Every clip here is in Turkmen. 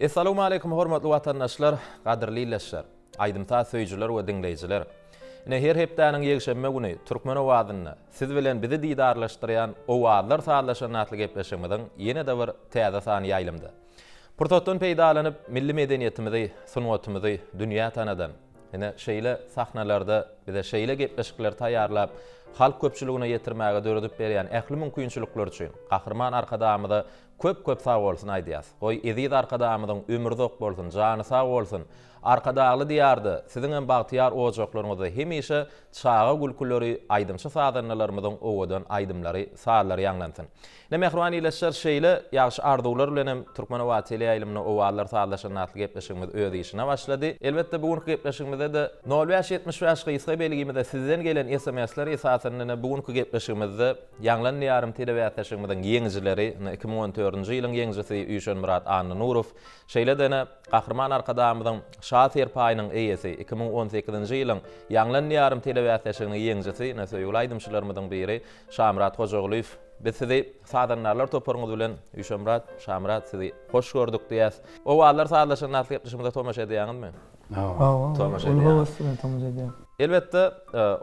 Essalawmaleýkum hormatly watandaşlar, gadyrly ildeşler, aýdym-saz söýüjiler we diňleýjiler. Ine her hepdäniň ýekşenbe güni Türkmen owazynda siz bilen bizi didarlaşdyrýan Owazlar sazlaşanda atly gepleşigimiziň ýene-de bir täze sany ýaýlymda. Pursatdan peýdalanyp milli medeniýetimizi, sungatymyzy dünýä tanadan, ine şeýle sahnalarda bize şeýle gepleşikleri taýýarlap halk köpçüligine ýetirmäge döredip berýän ähli mümkinçilikler üçin Gahryman Arkadagymyza Köp köp sagbolsun aýdýas. Goý eziz Arkadagymyzyň ömri uzak bolsun, jany sag bolsun. Arkadagly Diýarda siziňem bagtyýar ojaklaryňyzda hemişe çaga gülküleri, aýdymçy sazandalarymyzyň owadan aýdymlary, sazlary ýaňlansyn. Ine mähriban ildeşler şeýle ýagşy arzuwlar bilen hem Türkmenobat teleýaýlymynda Owazlar sazlaşanda atly gepleşigimiz öz işine başlady. Elbetde bu günki gepleşigimizde-de nol bäş 75 gysga belgimize sizden gelen sms-ler esasynda ine bu günki gepleşigimizde Ýaňlan Diýarym telebäsleşigimiziň ýeňijileri, 2014-nji ýylyň ýeňijisi Üýşenmyrat Annanurow, şeýle-de ene Gahryman Arkadagymyzyň Şa serpaýynyň eýesi, 2018-nji ýylyň Ýaňlan Diýarym telebäsleşiginiň ýeňijisi, ine söýgüli aýdymçylarymyzyň biri Şamyrat Hojagulyýew. Biz sizi sazandarlar toparyňyz bilen, Üýşenmyrat, Şamyrat sizi hoş gördük diýýäs. Owazlar sazlaşanda atly gepleşigimize tomaşa edýäňizmi? Hawa, uly höwes bilen tomaşa edýän. Elbetde,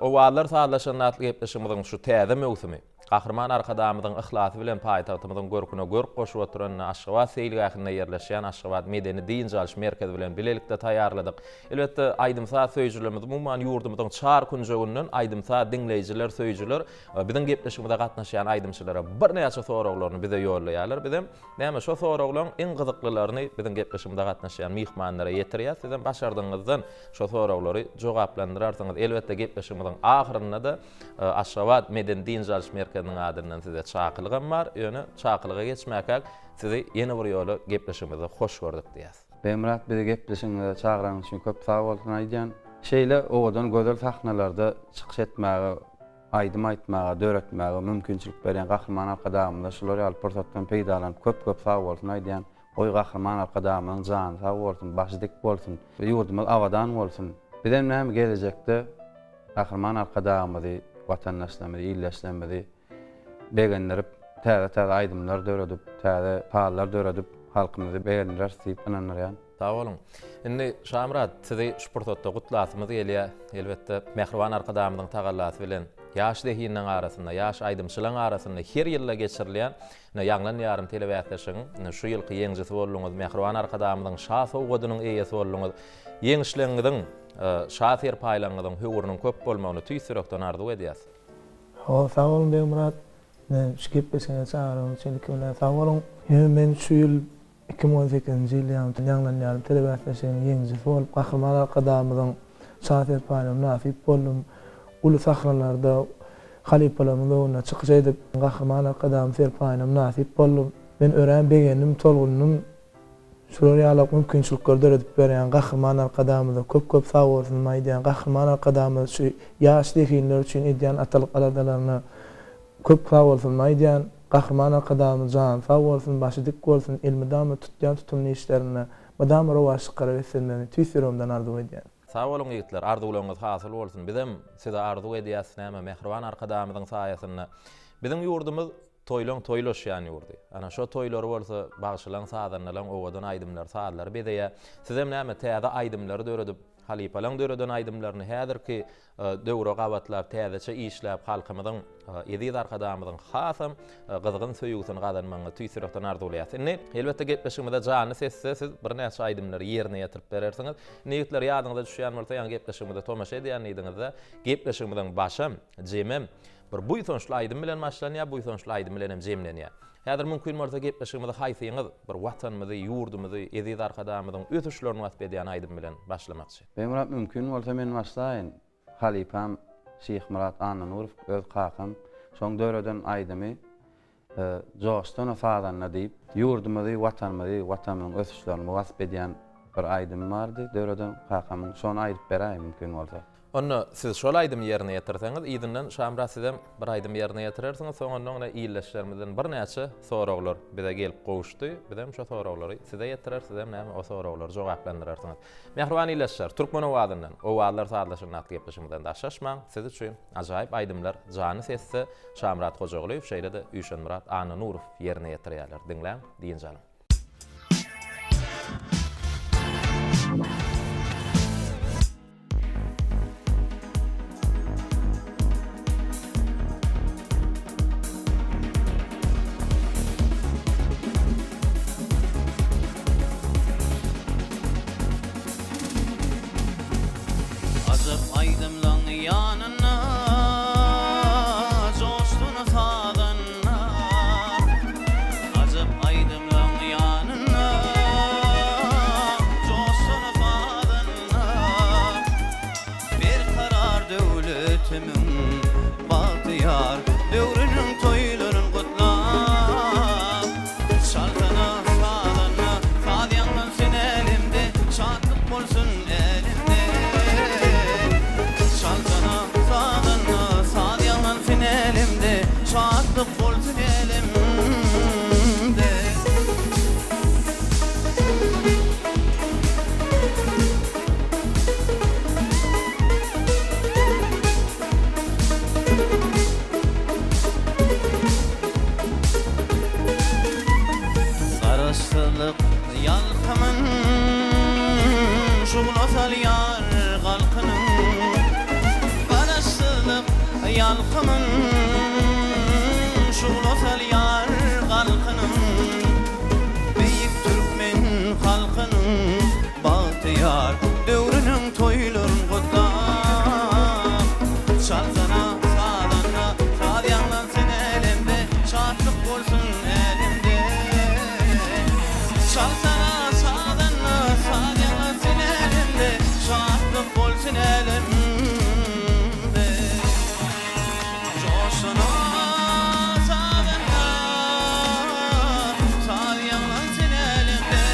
Owazlar sazlaşanda atly gepleşigimiziň şu täze möwsümi Gahryman Arkadagymyzyň yhlasy bilen paýtagtymyzyň görküne görk goşup oturan Aşgabat seýilgähinde ýerleşýän Aşgabat medeni-dynç alyş merkezi bilen bilelikde taýýarladyk. Elbetde, aýdym-saz söýüjilerimiz, umuman, ýurdumyzyň çar künjeginden aýdym-saz diňleýjiler, söýüjiler biziň gepleşigimize gatnaşýan aýdymçylara birnäçe soraglaryny bize ýollaýarlar. Bizem Näme, şo soraglaň iň gyzyklylaryny biziň gepleşigimize gatnaşýan myhmanlara ýetirýäs. Sizem başardygyňyzdan şo soraglary jogaplandyrarsyňyz. Elbetde, gepleşigimiziň ahyrynda-da Aşgabat medeni-dynç alyş merkeziniň adyndan size çakylygam bar. Ýöne çakylyga geçmäkäk, sizi ýene bir ýola gepleşigimizde hoş gördük diýýäs. Begmyrat bizi gepleşigiňize çagyranyň üçin köp sag bolsun aýdýan. Şeýle owadan gözel sahnalarda çykyş etmäge aýdym aýtmaga, döretmäge mümkinçilik berýän Gahryman Arkadagymyza şular ýaly pursatdan peýdalanyp köp-köp sagbolsun aýdýan. Goý Gahryman Arkadagymyzyň jany sag bolsun, başy dik bolsun, ýurdumyz abadan bolsun. Bizem näme gelejekde Gahryman Arkadagymyzy, watandaşlarymyzy, ildeşlerimizi begendirip, täze-täze aýdymlar döredip, täze sazlar döredip halkymyzy begendireris diýip ynandyrýan. Sag boluň. Indi Şamyrat, sizi şu pursatda gutlasymyz gelýär. Elbetde, mähriban Arkadagymyzyň tagallasy bilen ýaş zehinleň arasynda, ýaş aýdymçylaň arasynda her ýylda geçirilýän ine, Ýaňlan Diýarym telebäsleşigiň ine, şu ýylky ýeňijisi bolduňyz, mähriban Arkadagymyzyň Şa sowgadynyň eýesi bolduňyz. Ýeňişleriňiziň, şa serpaýlaryňyzyň höwrüniň köp bolmagyny tüýs ýürekden arzuw edýäs. Hawa, sag boluň Begmyrat. Meni şu gepleşigiňe çagyranyňyz üçin ilki bilen sag boluň. Ýöne men şu ýyl 2018-nji ýyl ýaňy Ýaňlan ýarym telebäsleşiginiň ýeňijisi bolup, Gahryman Arkadagymyzyň Şa serpaýyna mynasyp boldum. Uly sahnalarda halypalarymyň öňünde çykyş edip, Gahryman Arkadagymyň serpaýyna mynasyp boldum. Men örän begendim, tolgundym. Şular ýalak mümkinçilikleri döredip berýän Gahryman Arkadagymyza köp-köp sagbolsunymy aýdýan. Gahryman Arkadagymyz şu ýaş zehinler üçin edýän atalyk aladalaryna köp sagbolsunymy aýdýan. Gahryman Arkadagymyz jany sag bolsun, başy dik bolsun, elmydama tutýan tutumly işlerinde mydama rowaçlyklara beslenmegini tüýs ýüregimden arzuw edýän. Sag boluň ýigitler, arzuwlaryňyz hasyl bolsun. Bizem size arzuw edýäs, näme, mähriban Arkadagymyzyň saýasynda biziň ýurdumyz toýlaň toýlaşýan ýurdy. Ana, şo toýlary bolsa bagşylaň, sazandalaň owadan aýdymlary, sazlary bezeýär. Sizem näme, täze aýdymlary döredip, halypalaň döreden aýdymlaryny häzirki döwre gabatlap, täzeçe işläp, halkymyzyň, eziz Arkadagymyzyň hasam gyzgyn söýgüsini gazanmagyňyzy tüýs ýürekden arzuwlaýas. Indi, elbetde, gepleşigimize janly sesde siz birnäçe aýdymlary ýerine ýetirip berersiňiz. Indi, ýigitler, ýadyňyza düşýän bolsa, ýaňy gepleşigimize tomaşa edýän diýdiňiz-de, gepleşigimiziň başam, jemem Bir buýsançly aýdym bilen başlanýar, buýsançly aýdym bilen hem jemlenýär. Häzir mümkin bolsa gepleşigimizi haýsyňyz bir Watanymyzy, ýurdumyzy, eziz Arkadagymyzyň ösüşlerini wasp edýän aýdym bilen başlamakçy? Begmyrat mümkin bolsa men başlaýyn. Halypam Şyhmyrat Annanurow öz kakam şoň döreden aýdymy Joşdana sazanda diýip ýurdumyzy, Watanymyzy, Watanymyzyň ösüşlerini wasp edýän bir aýdymy bardy döreden kakamyň şony aýdyp beräý mümkin bolsa. Onda siz şol aýdymy ýerine ýetirseňiz, yzyndan Şamyrat sizem bir aýdym ýerine ýetirersiňiz, soňunda ine ildeşlerimizden birnäçe soraglar bize gelip gowuşdy, bizem şo soraglary size ýetireris, sizem näme o soraglary jogaplandyrarsyňyz. Mähriban ildeşler, Türkmen owazyndan, Owazlar sazlaşygynda atly gepleşigimizden daşlaşmaň, siz üçin ajaýyp aýdymlar janly sesde Şamyrat Hojagulyýew şeýle-de Üýşenmyrat Annanurow ýerine ýetirýärler. Diňläň, dynç alyň. ýanynda, Joşsun sazanda. Ajap aýdymlaň ýanynda, Joşsun sazanda. Berkarar döwletimiň bagtyýar döwrüniň toýlaryn gutlap, Çalsana, sazanda, saz ýaňlansyn älemde, Şatlyk bolsun älemde. Çalsana, sazanda, saz ýaňlansyn älemde, Şatlyk bolsun älemde. Garaşsyzlyk ýalkymyn şugla salýar galkynyň Garaşsyzlyk ýalkymyn şugla salýar galkynyň Beýik türkmen halkynyň bagtyýar döwrüniň toýlaryn gutlap, Çalsana, sazanda, saz ýaňlansyn älemde, Şatlyk bolsun älemde. Çalsana, sazanda, saz ýaňlansyn älemde, Şatlyk bolsun älemde. Joşsana, sazanda, saz ýaňlansyn älemde.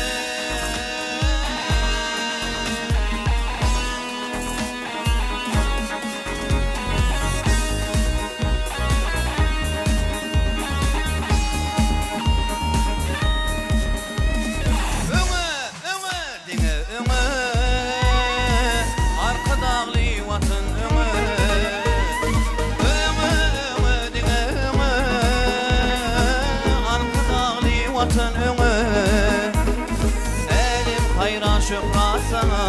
Öňe, öňe, diňe öňe, Arkadagly Watan öňe! Öňe, öňe, diňe öňe, Arkadagly Watan öňe! Älem haýran şöhrat saňa,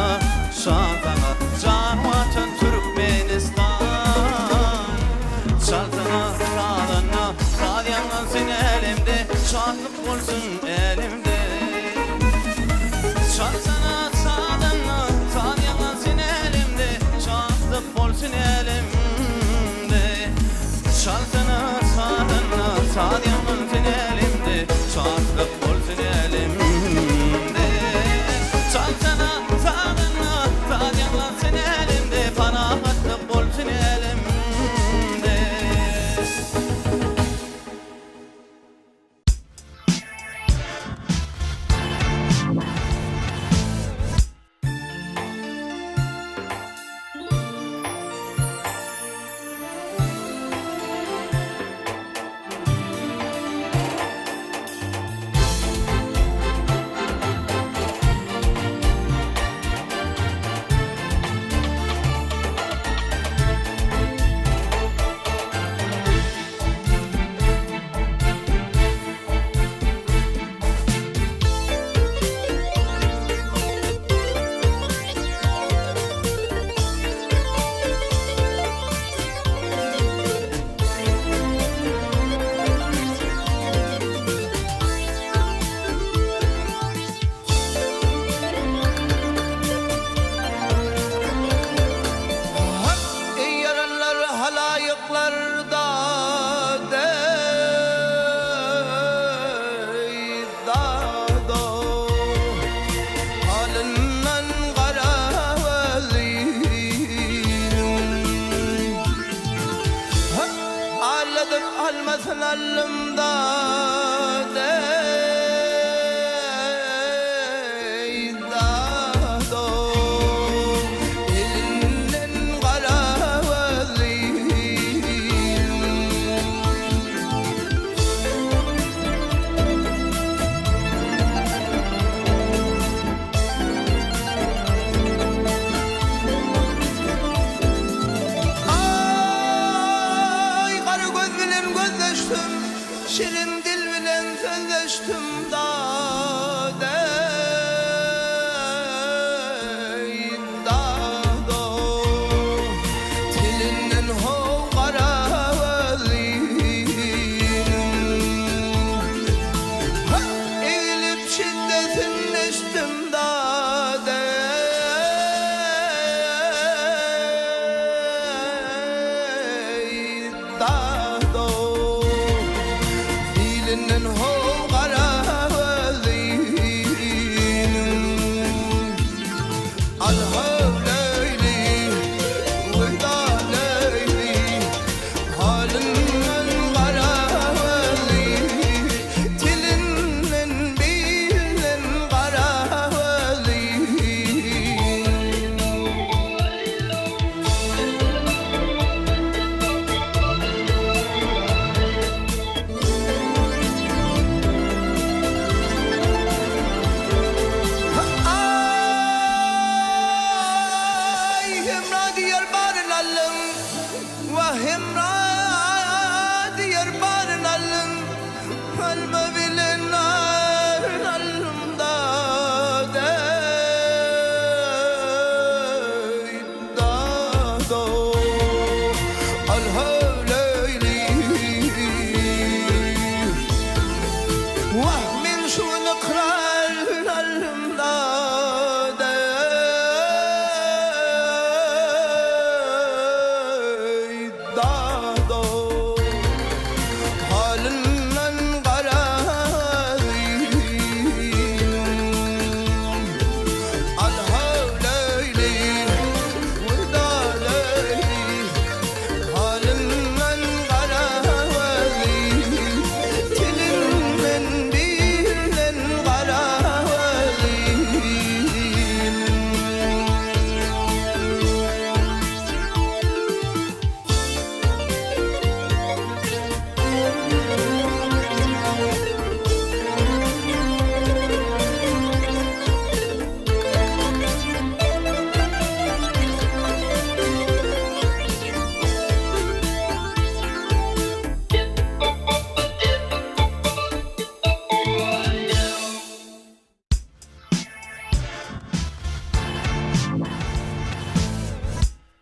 şan saňa, Jan Watan Türkmenistan! Çalsana, sazanda, saz ýaňlansyn älemde, Şatlyk bolsun älemde. Çalsana, sazanda, saz ýaňlansyn älemde, Şatlyk bolsun älemde. Çalsana, sazanda, saz ýaňlansyn älemde, Şatlyk bolsun älemde. Çalsana, sazanda, saz ýaňlansyn älemde, Parahatlyk bolsun älemde.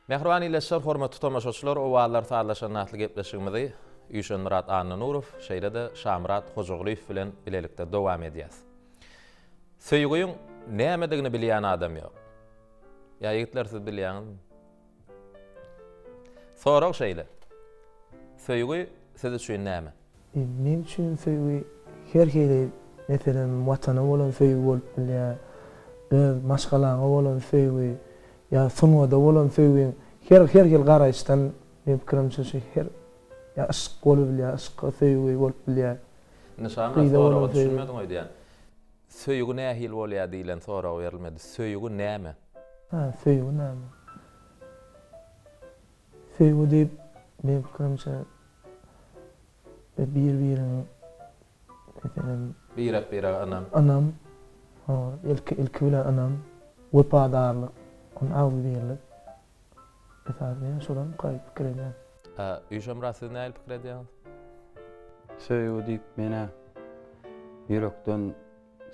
Mähriban ildeşler, hormatly tomaşaçylar, Owazlar sazlaşanda atly gepleşigimizi Üýşenmyrat Annanurow, şeýle-de Şamyrat Hojagulyýew bilen bilelikde dowam edýäs. Söýgüň nämedigini bilýän adam ýok. Ýa ýigitler siz bilýäňizmi? Sorag şeýle. Söýgi siz üçin näme? Meň üçin söýgi her hili, meselem, Watana bolan söýgi bolup bilýär, öz maşgalaňa bolan söýgi ýa sungata bolan söýgiň her her hili garaýyşdan meň pikirimçe şu her ýa yşk bolup bilýär, yşka söýgi bolup bilýär. Indi Şamyrat soraga düşünmediň öýdýän. Söýgi nähili bolýar diýlen sorag berilmedi. Söýgi näme? Hä, söýgi näme? Söýgi diýip, meň pikirimçe, bir-biriňi, meselem. Birek-birege ynam. Ynam. Hawa, ilki, ilki bilen ynam, wepadarlyk, ony agzybirlik. Esasy men şolarmyka diýip pikir edýän. Üýşemyrat siz nähili pikir edýäňiz? Söýgi diýip menä ýürekden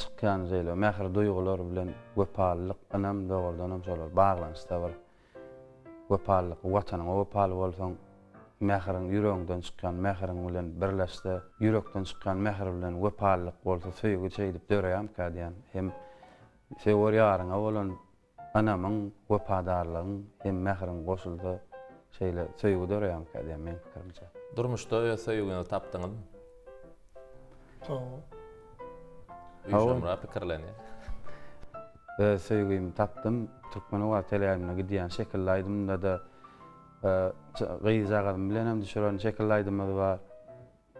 çykýan şeýle mähir duýgular bilen wepalylyk, ynam dogrudanam şolar baglanyşsa bir wepalylyk, watanyňa wepaly bolsaň, mähiriň ýüregiňden çykýan mähiriň bilen birleşse, ýürekden çykýan mähir bilen wepalylyk bolsa söýgi şeýdip döreýärmikä diýýän. Hem söwer ýaryňa bolan Ynamyň, wepadarlygyň hem mähriň goşulsa şeýle söýgi döreýärmikä diýýän meň pikirimçe. Durmuşda öz söýgiňizi tapdyňyzmy? Hawa. Üýşemra pikirlenýär. Öz söýgimi tapdym. Türkmen owazy teleýaýlymyna gidýän şekilli aýdymda-da gyzjagazym bilenem düşüren şekilli aýdymymyz bar.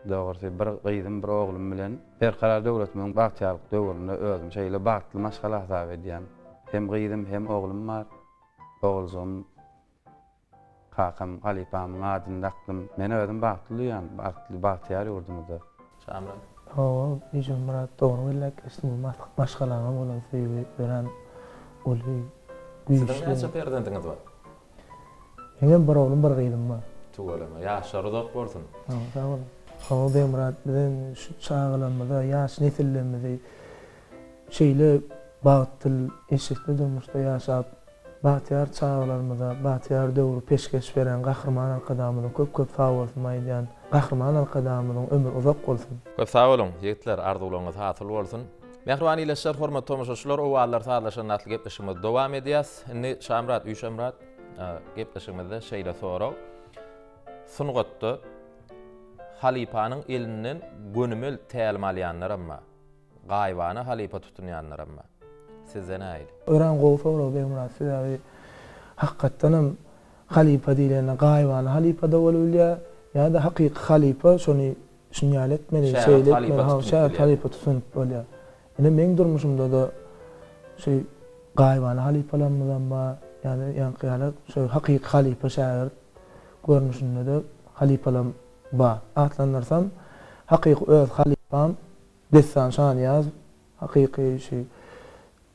Dogrusy, bir gyzym, bir oglum bilen Berkarar döwletimiziň bagtyýarlyk döwründe özümi şeýle bagtly maşgala hasap edýän. Hem gyzym, hem oglum bar. Oguljygym kakam, halypamyň adyny dakdym. Men özüm bagtly duýýan, bagtly, bagtyýar ýurdumyzda. Şamyrat. Hawa, Ejemyrat dogry belläp geçdiň. Bu maşgalaňa bolan söýgi örän uly, güýçli. Siziň näçe perzendiňiz bar? Meňem bir oglum bir gyzym bar. Tüweleme, ýaşlary uzak bolsun. Hawa, sag boluň. Hawa Begmyrat, bizem şu çagalarymyza, ýaş nesillerimizi şeýle bagtly, eşretli durmuşda ýaşap, bagtyýar çagalarymyza bagtyýar döwri peşgeş beren Gahryman Arkadagymyza köp-köp sagbolsun aýdýan. Gahryman Arkadagymyzyň ömri uzak bolsun! Köp sag boluň, ýigitler, arzuwlaryňyz hasyl bolsun. Mähriban ildeşler, hormatly tomaşaçylar, Owazlar sazlaşanda atly gepleşigimizi dowam edýäs. Indi Şamyrat, Üýşemyrat, gepleşigimizde şeýle sorag. Sungatda halypanyň elinden gönümel tälim alýanlaram bar. Gaýybana halypa tutunýanlaram bar. Sizde nähili? Örän gowy sorag Begmyrat, sebäbi hakykatdanam halypa diýlende gaýybana halypa-da bolubilýär, ýa-da hakyky halypa şony Şuny ýaly etmeli, şeýle etmeli, ha, şägirt halypa tutunyp bolýar. Ine, meň durmuşymda-da şu gaýybana halypalarymyzam bar, ýa-da ýaňky ýaly şu hakyky halypa şägirt görnüşinde-de halypalarym bar. Atlandyrsam, hakyky öz halypam Dessan Şanyýazow, hakyky şu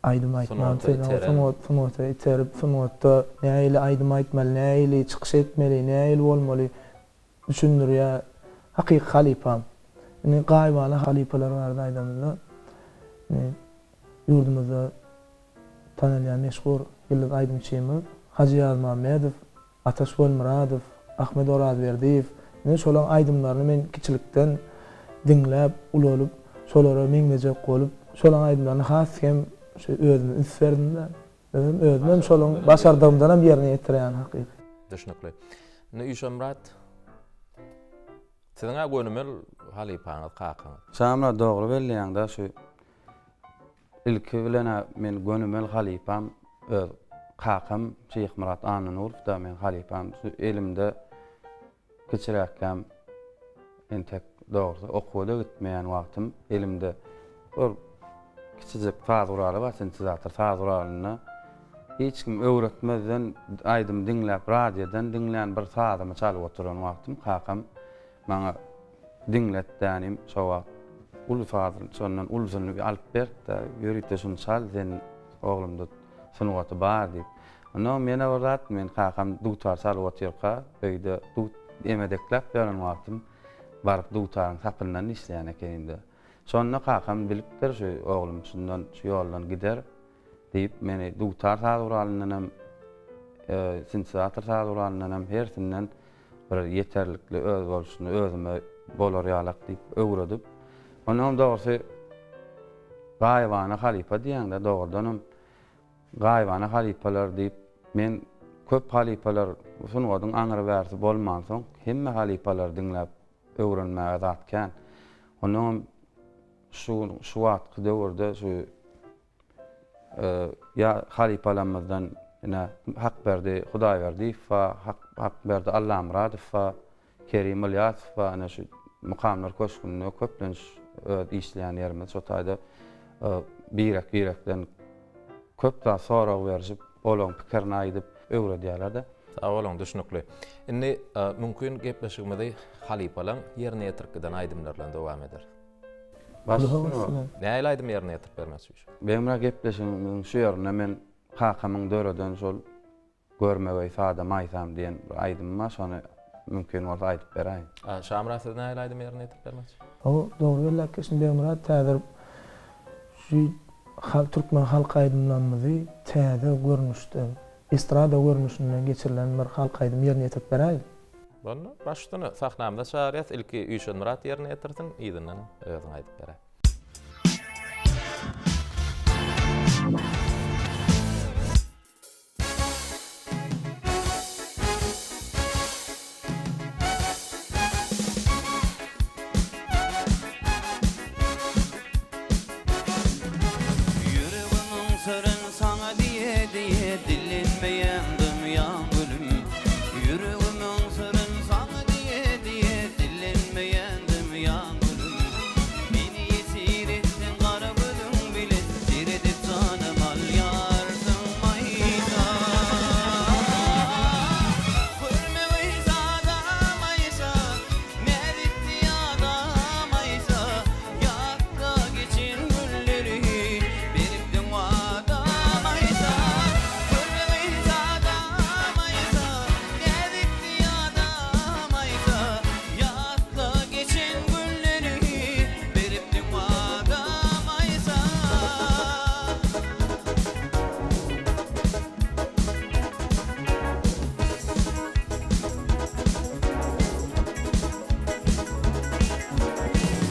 aýdym aýtmagy, sungat, sungata iterip, sungatda nähili aýdym aýtmaly, nähili çykyş etmeli, nähili bolmaly, Düşündirýär hakyky halypam. Indi gaýybana halypalar barada aýdamyzda, indi ýurdumyzda tanalýan meşhur ýyldyz aýdymçymyz Hajy Ýazmammedow, Ataş Welmyradow, Ahmet Orazberdiýew, indi şolaň aýdymlaryny men kiçilikden diňläp, ulalyp, şolara meňzejek bolup, şolaň aýdymlaryny has hem şu özüme üns berdim-de, özüm özümem şolaň başardygymdanam ýerine ýetirýän hakyky. Düşnükli. Indi Üýşemyrat, siziň-ä gönümel halypaňyz, kakaňyz. Şamyrat dogry belleýäň-dä şu ilki bilen-ä men gönümel halypam öz kakam Şyhmyrat Annanurow-da meň halypam. Şu elimde Kiçiräkkäm entek dogrusy okuwa-da gitmeýän wagtym elimde bir kiçijik saz guraly bar, sintezator saz guralynda hiç kim öwretmezden aýdym diňläp, radiodan diňlän bir sazymy çalyp oturan wagtym kakam maňa diňlet dänim şo wagt uly saz şondan ulusyny alyp berdi-de, ýörite şuny çal sen oglumda sungaty bar diýip. Onnoň ýene bir zat, men kakam dutar çalyp otyrka, öýde dut emedekläp ýören wagtym baryp dutaryň sapyndan dişleýän ekenimde. Şonda kakam bilipdir, şu oglum şundan, şu ýoldan gider diýip, meni dutar saz guralyndan hem. Sintezator saz guralyndan hem hersinden bir ýeterlikli özboluşly özüme bolar ýalak diýip öwredip, onnoňam dogrusy gaýybana halypa diýýäň-de, dogrudanam gaýybana halypalar diýip, men köp halypalar sungatyň aňry-bärsi bolmansoň, hemme halypalary diňläp öwrenmäge zat kän. Onnoňam şu şu wagtky döwürde şu Ýa halypalarymyzdan ine Hakberdi Hudaýberdiýew bar, Hakberdi Allamyradow bar, Kerim Ylýasow bar, ine şu Mukamlar köşgünde köplenç öz işleýän ýerimiz şo taýda birek-birekden köp zat sorag berişip, olaryň pikirini aýdyp öwredýärler-de. Sag boluň, düşnükli. Indi mümkin gepleşigimizi halypalaň ýerine ýetirip giden aýdymlary bilen dowam ederis. Baş üstüne. Nähili aýdym ýerine ýetirip bermekçi şu? Begmyrat gepleşigimiziň şu ýerinde men kakamyň döreden şol Görmegeý sada maýsam diýen bir aýdymy bar, şony mümkin bolsa aýdyp beräýiň. Şamyrat siz nähili aýdym ýerine ýetirip bermekçi? Hawa, dogry belläp geçdiň Begmyrat, häzir şu halk türkmen halk aýdymlarymyzy täze görnüşde, estrada görnüşinde geçirilen bir halk aýdym ýerine ýetirip beräýiň. Boldy, baş üstüne. Sahnamyza çagyrýas, ilki Üýşenmyrat ýerine ýetirsin, yzyndan özüň aýdyp beräý. Ýüregimiň syryn saňa diýe-diýe dillenmeýän dymýan gülüm. Ýüregimiň syryn saňa diýe-diýe dillenmeýän dymýan gülüm. Meni ýesir etdiň gara gözüň bile seredip janym alýarsyň maýsa. Görmegeý sada maýsa, näzikdi ýada maýsa, Ýatda geçen günleri beripdiň wada Maýsa. Görmegeý sada Maýsa, näzikdi ýada Maýsa, Ýatda geçen günleri beripdiň wada Maýsa.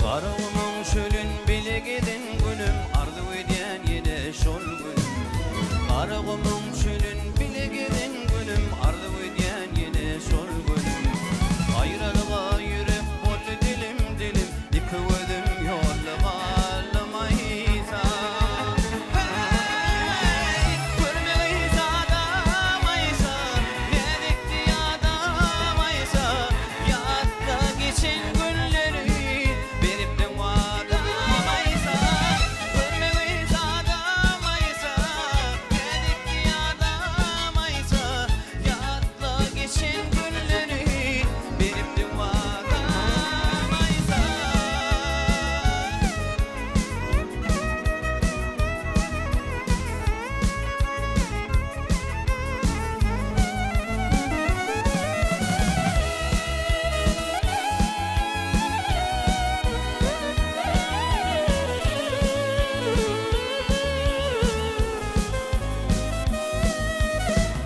Garagumuň çölün bile gezen günüm Arzuw edýän ýene şol günüm Garagumuň çölün bile gezen günüm Arzuw edýän ýene şol günüm Aýralyga ýürek boldy dilim-dilim Iki gözüm ýolda galdy maýsa Heý! Görmegeý sada maýsa Näzikdi ýada maýsa Ýatda geçen günleri beripdiň wada Maýsa, görmegeý sada Maýsa, näzikdi ýada Maýsa, ýatda geçen günleri beripdiň wada Maýsa.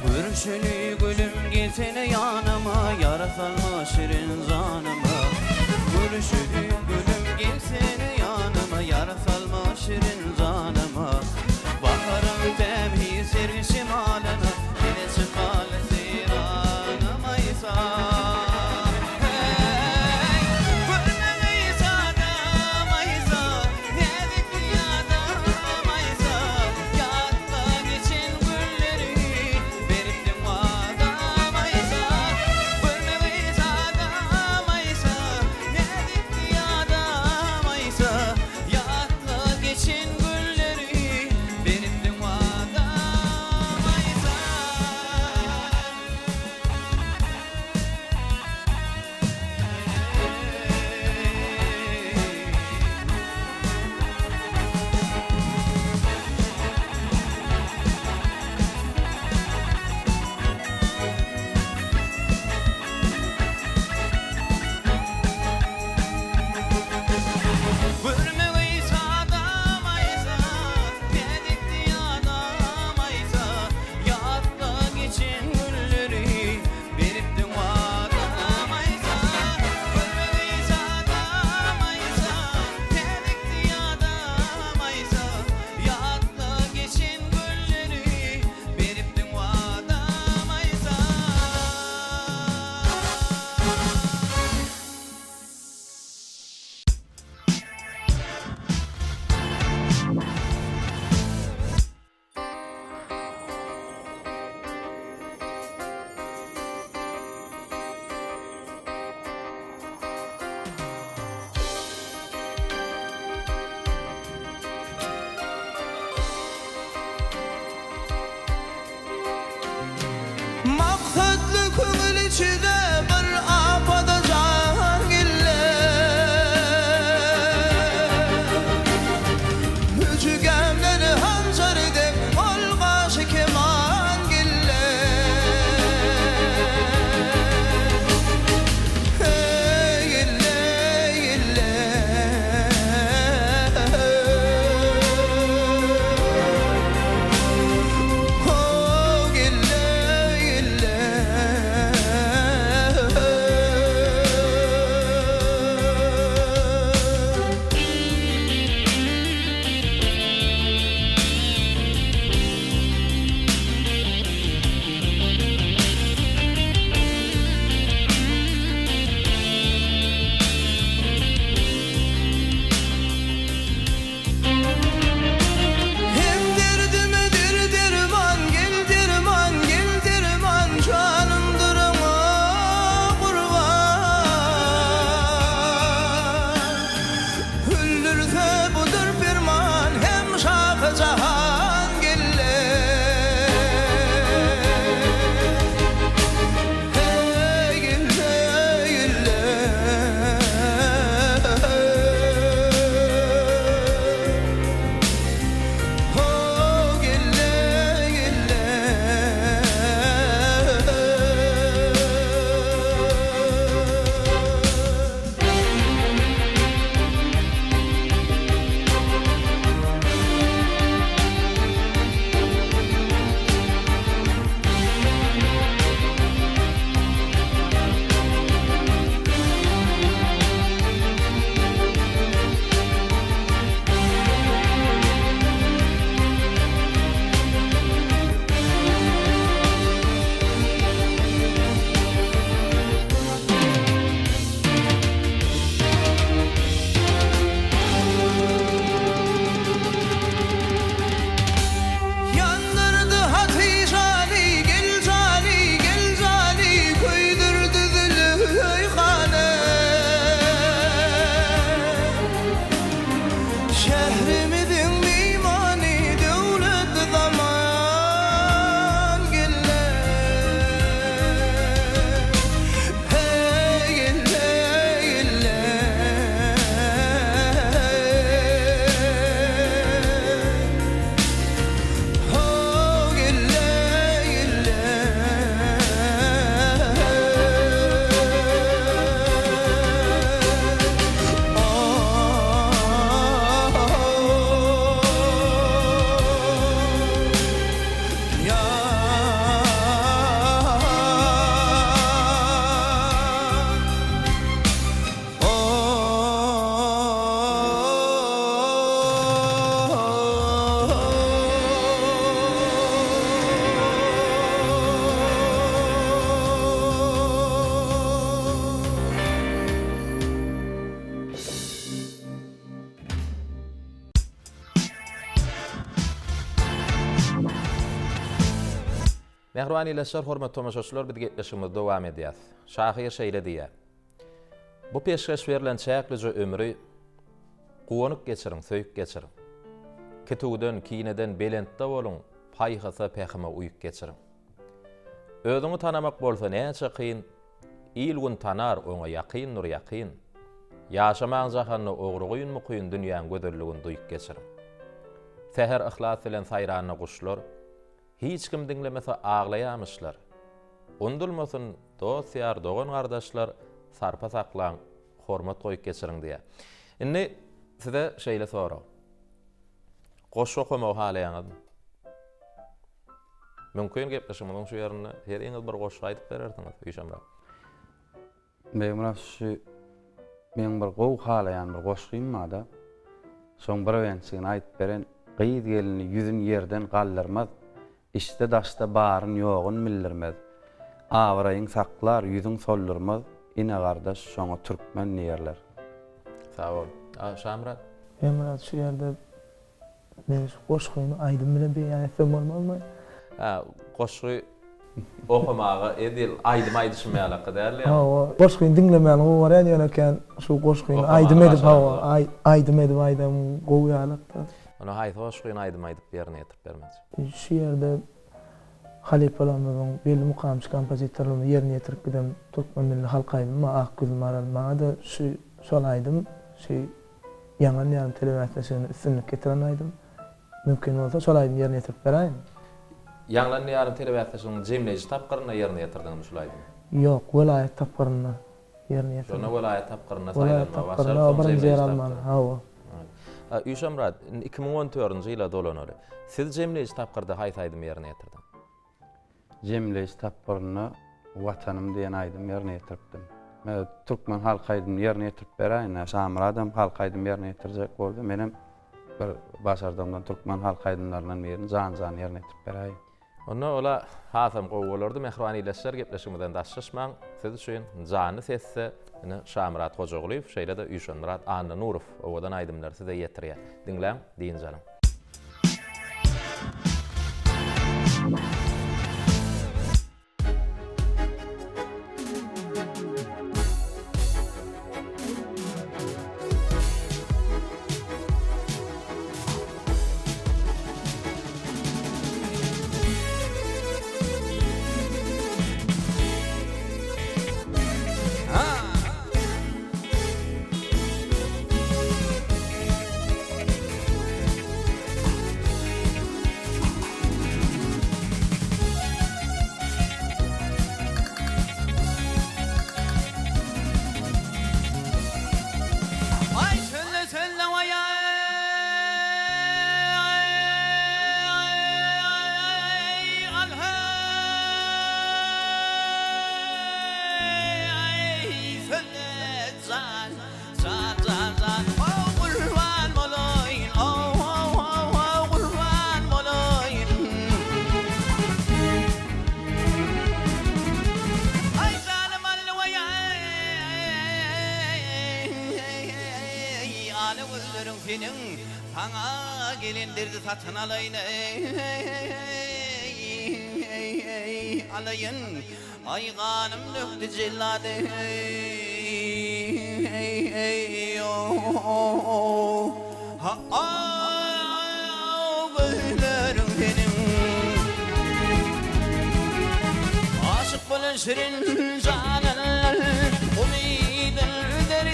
Görüşeli gülüm gelsene ýanyma Ýara salma şirin janyma Görüşeli gülüm gelsene ýanyma Ýara salma şirin janyma Baharyň tämiz serwi şemalyna Ýene çykaly seýrana Maýsa Heý, görmegeý sada Maýsa Näzik ýada Maýsa Ýatla geçen günleri Beripdiň wada. Mähriban ildeşler, hormatly tomaşaçylar, biz gepleşigimizi dowam edýäs. Şahyr şeýle diýýär, Bu peşgeş berlen çäklije ömri guwanyp geçiriň, söýüp geçiriň. Kitüwden, kineden belentde boluň, paýhasa, pähime uýup geçiriň. Özüňi tanamak bolsa näçe kyn, Il-gün tanar, oňa ýakyndyr ýakyn. Ýaşamaň jahanda ogry-guýun-mukyn dünýäň gözelligini duýup geçiriň. Säher yhlas bilen saýranda guşlar, Hiç kim diňlemese aglaýamyşlar. Undulmasyn, dost-ýar, dogan-gardaşlar, sarpa saklaň, hormat goýup geçiriň diýýär. Indi size şeýle sorag. Goşgy okamagy halaýaňyzmy? Mümkin gepleşigimiziň şu ýerinde heriňiz bir goşgy aýdyp berersiňiz, Üýşemrak. Begmyrat şu meň bir gowy halaýan bir goşgym barda. Şoň bir bentjigini aýdyp beren Gyz gelini ýüzün ýerden galdyrmaz, Içde daşda baryn ýogyn bildirmez. Abraýyň saklar, ýüzüň soldurmaz, Ine gardaş şoňa türkmen diýerler. Sag bol. A Şamyrat? Begmyrat şu ýerde Men şu goşgyny aýdym bilen beýan etsem bolmazmy? Hä, goşgy okamaga edil aýdym aýdyşym ýalakgy däldi ýa? Hawa, goşgyny diňlemäni gowy görýän ýöne kän şu goşgyny aýdym edip hawa, aýdym edip aýdam gowy ýalakda. Onda haýsy goşgyny aýdym aýdyp ýerine ýetirip bermekçi? Şu ýerde halypalarymyzyň, belli mukamçy kompozitorlarymyzyň ýerine ýetirip giden türkmen milli halk aýdymy bar, Ak ýüzli maral. Maňa-da şu şol aýdym şu Ýaňlan ýarym telebäsleşiginde üstünlik getiren aýdym. Mümkin bolsa şol aýdymy ýerine ýetirip beräýiň. Ýaňlan ýarym telebäsleşiginiň jemleýji tapgyrynda ýerine ýetirdiňmi şul aýdymy? Ýok, welaýat tapgyrynda ýerine ýetirdim. Şonda welaýat tapgyrynda Welaýat saýlanmagy tapgyrynda başarypsyň, birinji jemleýji ýer alman, tapgyr. hawa. Üýşemyrat, indi 2014-nji ýyla dolanaly. Siz jemleýji tapgyrda haýsy aýdymy ýerine ýetirdiň? Jemleýji tapgyrynda Watanym diýen aýdym ýerine ýetiripdim. Men türkmen halk aýdymyny ýerine ýetirip beräýin-dä. Şamyradam halk aýdym ýerine ýetirjek boldy. Menem bir başardygymdan türkmen halk aýdymlaryndan birini Jan-jan ýerine ýetirip beräýin. Onda ola hasam gowy bolardy. Mähriban ildeşler gepleşigimizden daşlaşmaň. Siz üçin janly sesde ine Şamyrat Hojagulyýew şeýle-de Üýşenmyrat Annanurow owadan aýdymlary size ýetirýär. Diňläň, dynç alyň. Aý sözle sözle waý aý al heý sözle jan Jan jan jan ow gurban bolaýyn ow ow ow ow gurban bolaýyn Aý janym alwaý eý ala gözleriň seniň saňa gelen derdi satyn alaýyn eý alaýyn Aý ganym dökdi jellady Ha-aw gözleriň seniň Aşyk bolan şirin janyn Umydyn üzer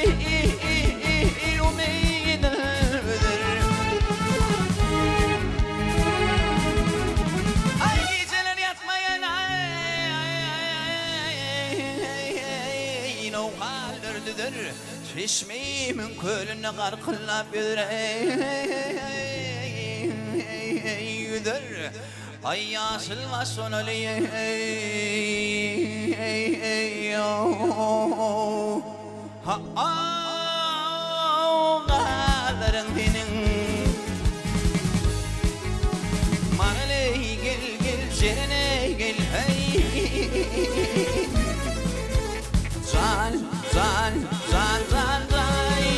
Umydyn üzer Aý gijeler ýatmaýan Eý, nowhaldyr düzer, Çeşmimiň kölünde garkyllap ýüzer, ýüzer. Aý, ýaşyl baş bonaly, Ha-aw, gazlaryň seniň. Maral-eý, gel, gel, Jeren-eý, gel, heý. Jan, jan, jan, jan, jaý.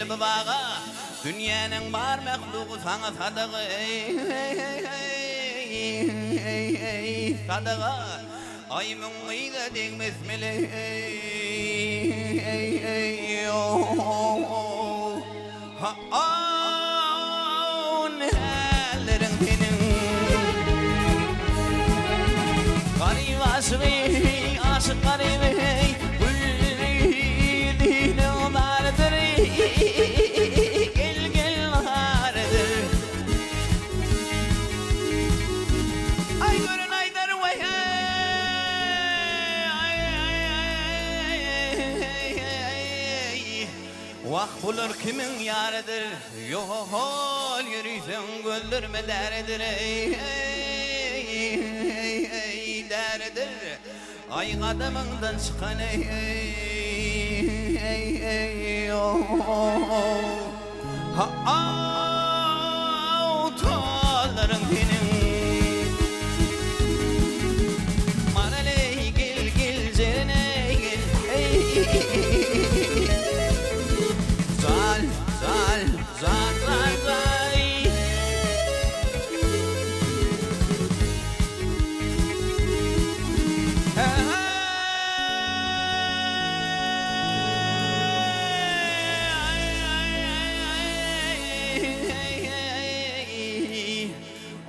Gel bu baga, dünýäniň bar mählugy saňa sadaga, eý-eý-eý, sadaga. Aý müň gyza degmez mele, eý-eý-eý-o-o-o. Ha-aw, nälleriň seniň. Garyp aşygy, aşyk garyby, gül ýüzüniň barydyr, gel, gel barydyr. Aý gören aýdar weý-eý-eý-eý-eý-eý. Wah bular kimiň ýarydyr, Ýo-hol ýöriseň gözlerime däridir, eý-eý-eý, däridir. Aý gadamyňdan çykan eý-eý-eý-o-o-o. Ha-aw, tallaryň seniň. Maral eý, gel, gel, jeren eý, gel, eý. Zal, zal, zal, zal, zal.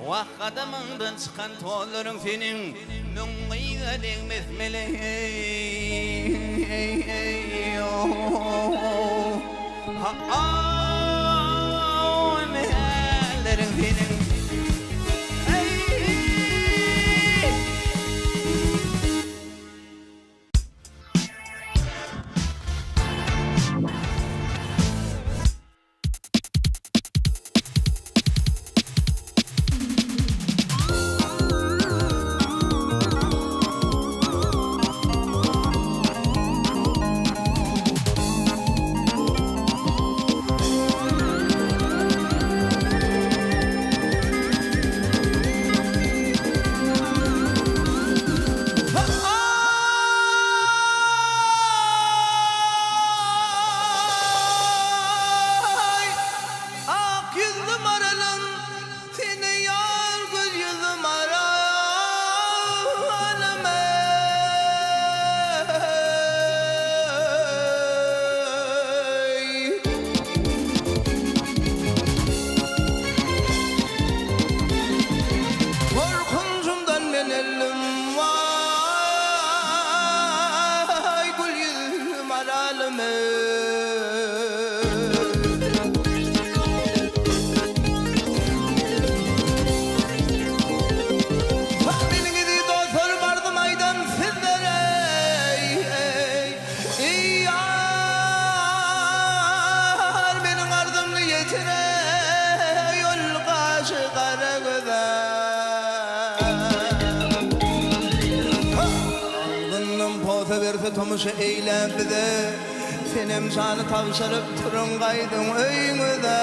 Wah gadamyňdan çykan tozlaryň seniň Müň gyza degmez mele Ha-aw nälleriň seniň. Aý, ak ýüzli maralym, Seni ýar gül ýüzli maralym, eý. Gorkunjumdan men öldüm, waý, gül ýüzli maralym, eý. Meniň eziz dostlarym arzym aýdan sizlere, eý, eý, ýar meniň arzymny ýetireý ol gaşy gara göze. Agzyndan posa berse tomaşa eýläp bize, Senem jany tabşyryp turuň gaýdyň öýüňize.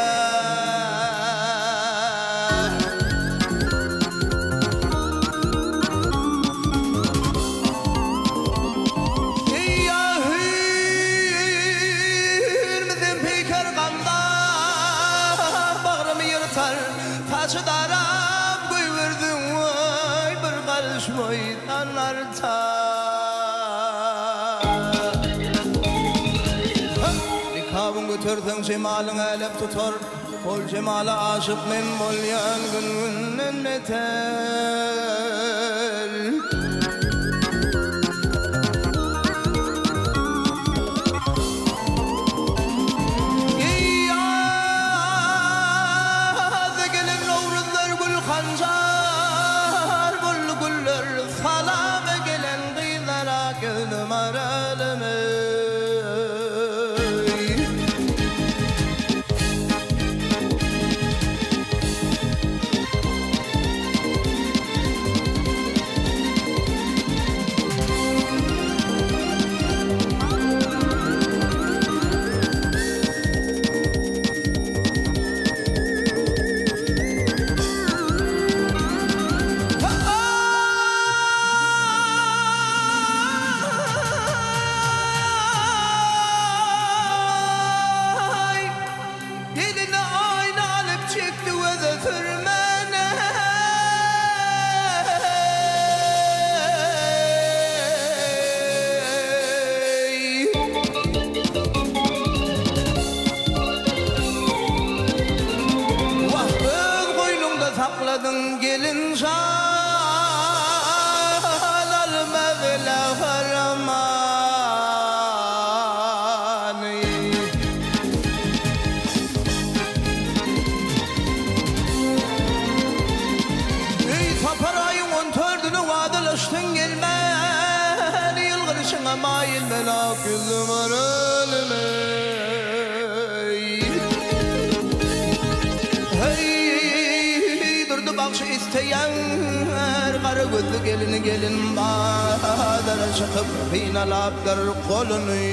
Eý-a hüýrmüzem peýker gamdar, Bagrymy ýyrtar, saçy darap goýberdiň, Waý, bir garyş boýdan artar. Nikabyň göterseň jemalyň älem tutar, Ol jemala aşyk men bolýan gün-günden beter. Ýazda gelen nowruzlar gül hanjar boldy güller salama gelen gyzlara gözüm aralym eý. gelin jan almaz ile harmany. Eý sapar aýyň on dördüne wadalaşdyň gelmän ýylgyryşyňa maýyl men ak ýüzli maralym eý. Heý Durdy bagşy isleýär gara gözli gelini gelin bazara çykyp synalapdyr goluny.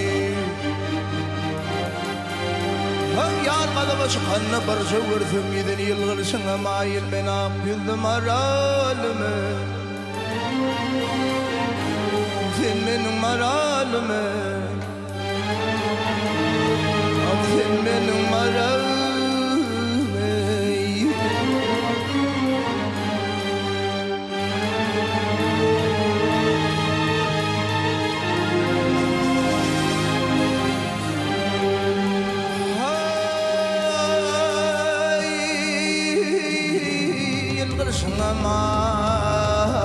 Öň ýar gazaba çykanda birje görsem ýüzüni ýylgyrşyňa maýyl men ak ýüzli maralym Sen meniň maralym Ah sen meniň maralym Ýylgyrşyňa maýylam.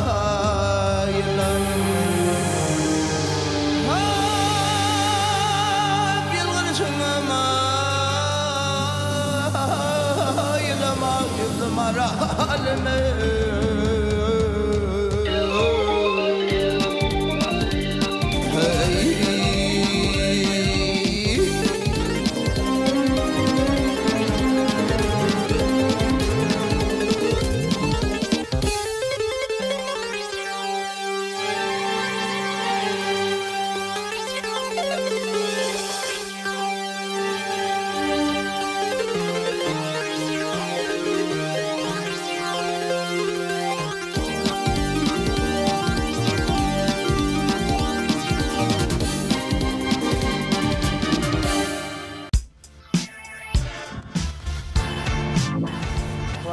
Hap, ýylgyrşyňa maýylam, ak ýüzli maralym.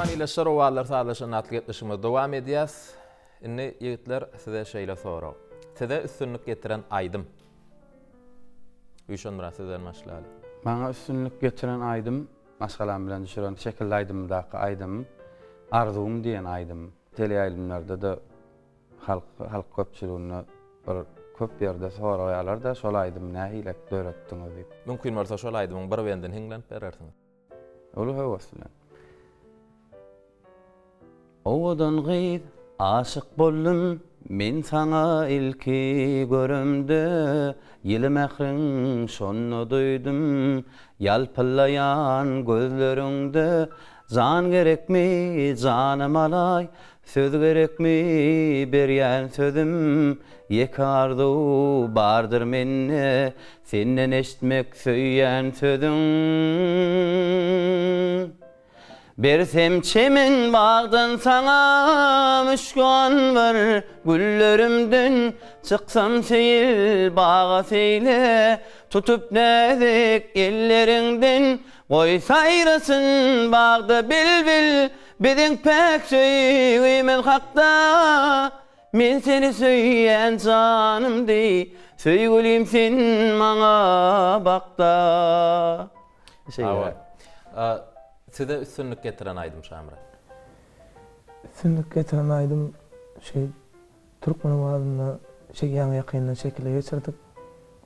Mähriban ildeşler, Owazlar sazlaşan atly gepleşigimizi dowam edýäs. Indi ýigitler size şeýle sorag. Size üstünlik getiren aýdym. Üýşenmyrat sizden başlaly. Maňa üstünlik getiren aýdym Maşgalam bilen düşüren Şekilli aýdymdaky aýdymym Arzuwym diýen aýdym. Teleýaýlymlarda-da halk halk köpçüliginde bir köp ýerde soraýarlar-da şol aýdymy nähilek döretdiňiz diýip. Mümkin bolsa şol aýdymyň bir bendini hiňlenip berersiňiz. Uly höwes bilen. Owadan gyz, aşyk boldum men saňa ilki göremde, Ýyly mähriň şonda duýdum ýalpyllaýan gözleriňde. Jan gerekmi, janym alaý, söz gerekmi, berýän sözüm, Ýeke arzuw bardyr mende, senden eşitmek söýýän sözüň. Bersem çemen bagdan saňa müşki-anbar güllerimden, Çyksam seýil baga seýle, tutup näzik elleriňden, Goý saýrasyn bagda bilbil, biziň päk söýgimiz hakda. Men seni söýýän janym deý, söýgülim sen maňa bakda. Şeýle. Size üstünlik getiren aýdym Şamyrat. Üstünlik getiren aýdym şu türkmen owazynda şe ýaňy ýakynda şekile geçirdik.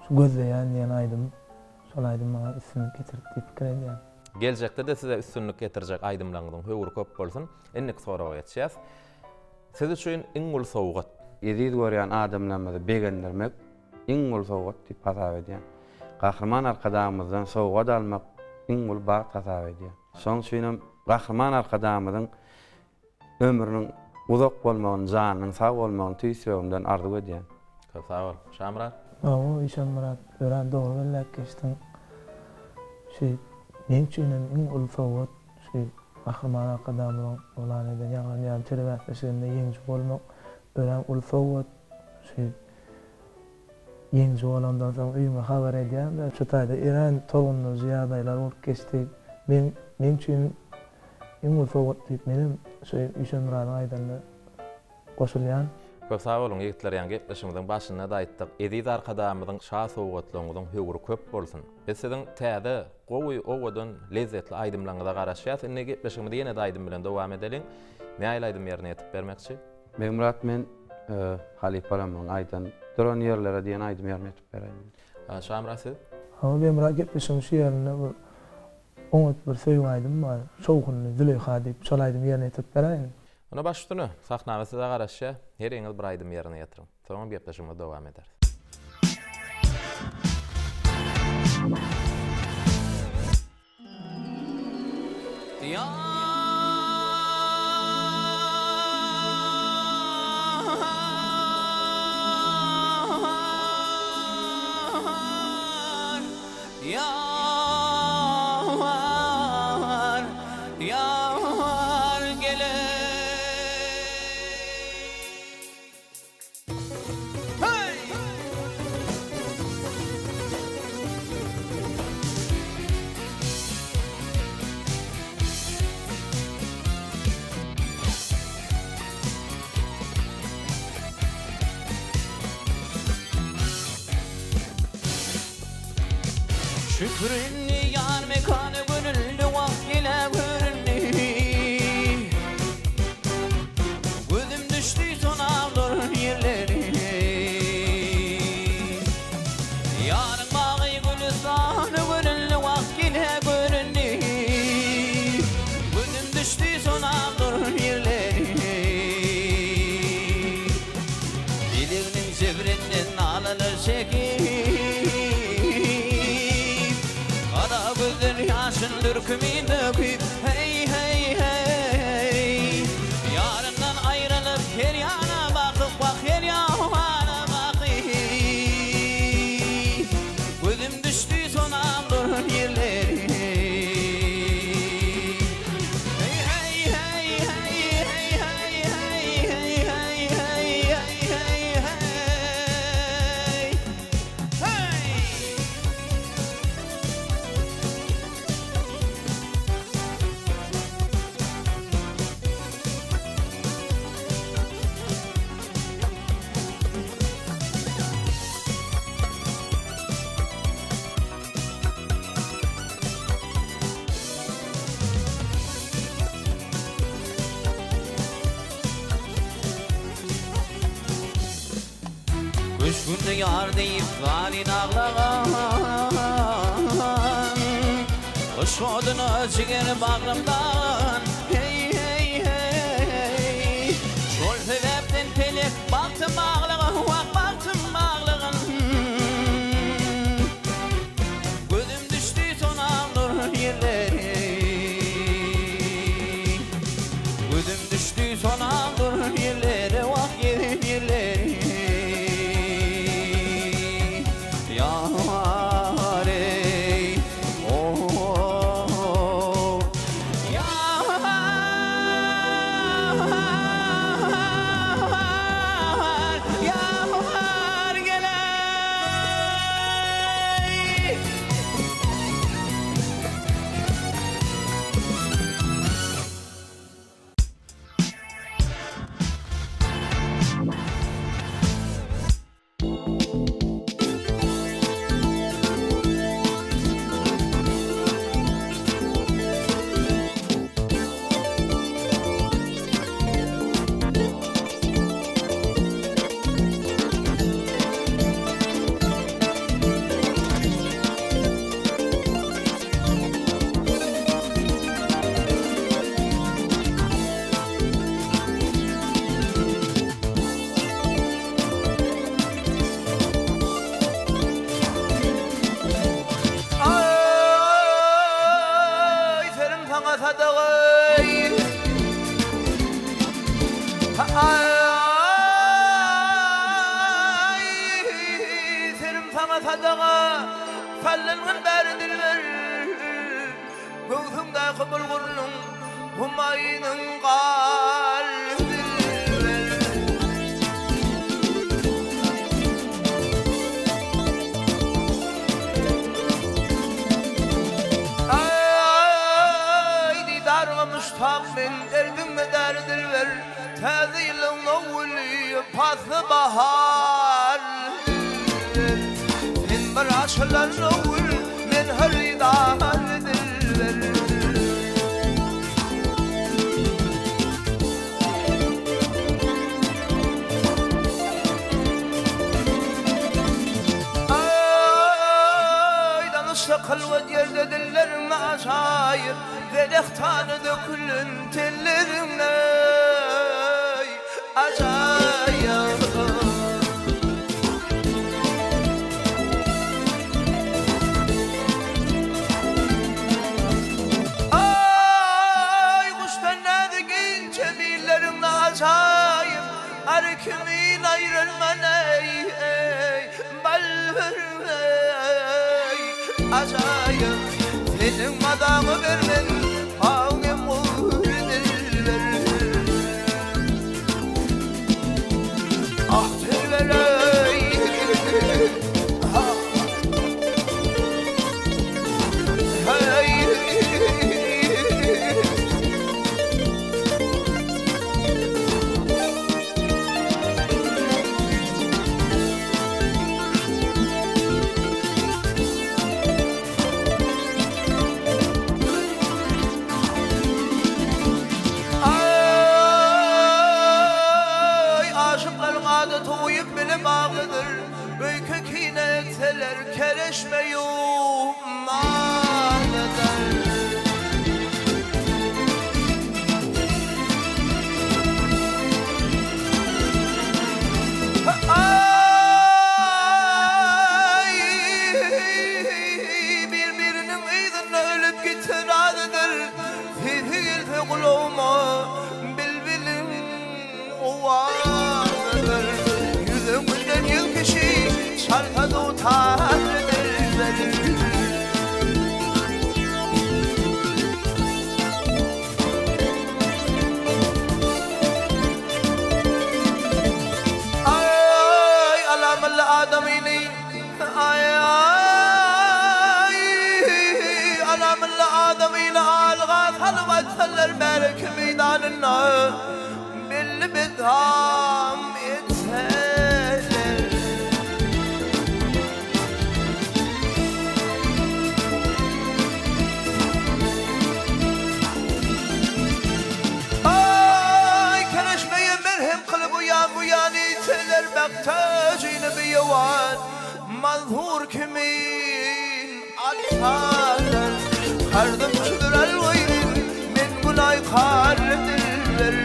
Şu gözleýän diýen aýdym. Şol aýdym maňa üstünlik getirdi diýip pikir edýän. Geljekde-de size üstünlik getirjek aýdymlaryňyzyň höwri köp bolsun. Indiki soraga geçýäs. Siz üçin iň uly sowgat? Eziz görýän adamlarymyzy begendirmek iň uly sowgat diýip hasap edýän. Gahryman Arkadagymyzdan sowgat almak iň uly bagt hasap edýän. Şonuň üçin hem Gahryman Arkadagymyzyň ömrüniň uzak bolmagyny, janynyň sag bolmagyny tüýs ýüregimden arzuw edýän. Köp sag bol. Şamyrat? Hawa, Işanmyrat, örän dogry belläp geçdiň. Şu meň üçin hem iň uly sowgat şu Gahryman Arkadagymyzyň yglan eden Ýaňlanýan telebäsleşiginde ýeňiji bolmak örän uly sowgat. Şu Ýeňiji bolandan soň öýüňe habar edýäň-de, şu taýda örän tolgundyryjy ýagdaýlar bolup geçdi. Men, meň üçin iň uly sowgat diýip, menem şu Ýüşemyradyň aýdanyna goşulýan. Köp sag boluň ýigitler ýaňy gepleşigimiziň başynda-da aýtdyk Eziz Arkadagymyzyň şa sowgatlaryňyzyň höwri köp bolsun. Biz siziň täze gowy owadan lezzetli aýdymlaryňyza garaşýas. Indi gepleşigimizi ýene-de aýdym bilen dowam edeliň. Nähili aýdym ýerine ýetirip bermekçi? Begmyrat men halypalarymyň aýdan Duran ýerlere diýen aýdymy ýerine ýetirip beräýin. Şamyrat siz? Hawa Begmyrat gepleşigiň şu ýerinde bir oňat bir söýgi aýdym bar. Şowhunly Züleýha diýip şol aýdymy ýerine ýetirip beräýin. Onda baş üstüne, sahnamyz size garaşýar. Heriňiz bir aýdym ýerine ýetiriň. Soňam gepleşigimizi dowam ederis. Ýar, ýar, ýar geleý. Şükür indi ýar mekany görüldi Wagt gele göründi Gözüm düşdi tonap duran ýerleri Ýaryň bagy gülüstany görüldi Wagt gele göründi Gözüm düşdi tonap duran ýerleri Dileginiň jebrinden nalalar çekip Gara gözden ýaşyn dürkümin döküp Heý, heý, heý Ýaryndan aýrylyp her ýana bakyp Wah, her ýana bakyp Gözüm düşdi sonam duran ýerleri Heý, heý, heý, heý, heý, heý, heý, heý, heý, heý, heý, heý, heý Heý! Gyş günde ýar diýip zaryn aglagan, Yşk oduna jiger bagrymdan, heý, heý, heý. Şol sebäpden pelek bagtym baglagan, Wah, bagtym baglagan. Gözüm düşdi tonap duran ýerlere. Gözüm düşdi tonap duran ýerlere, Wah, gezen ýerlere. Ýar eý, o-o-o. Ýar, ýar geleý. Aý serim saňa sadagaý Aý serim saňa sadaga Sallangyn bäri dilber Göwsüňdäki bulgurynyň Humaýynyň gal dilber. Aý didaryňa muştak men Derdiňe däri dilber Täze ýylyň nowgüli Pasly bahar dilber Sen bir açylan nowgül Men hyrydar dilber. Ajaýyp Zelehtana dökülen telleriňde Ajaýyp. Aý guşdan näzik inçe billeriňde Ajaýyp Ary kimin aýrylman eý eý Balbir eý Ajaýyp Seniň mazaňy bermen Aňym gury dilber Ah dilber eý Ah Heý. Aý, aşyklaryň adaty uýup bile baglydyr. Öýke-kine etseler, kereşme ýuwmalydyr. Aý, bir-biriniň yzynda ölüp gitse razydyr. Sesi gelse gulagyma bilbiliň owazydyr. Ýüzüňden ýüz kişi çalsa dutar dilber. Aý, alamylly adamyny, aý, alamylly adamyny alga salyp atsalar märeke meýdanynda belli bidam etseler. Aý, kereşmeýe merhem kylyp uýan bu ýan iteler Mähtäjini beýewan Manzur kimin atarlar. Kardym şudur alwaýrym, men günaýkar dilber.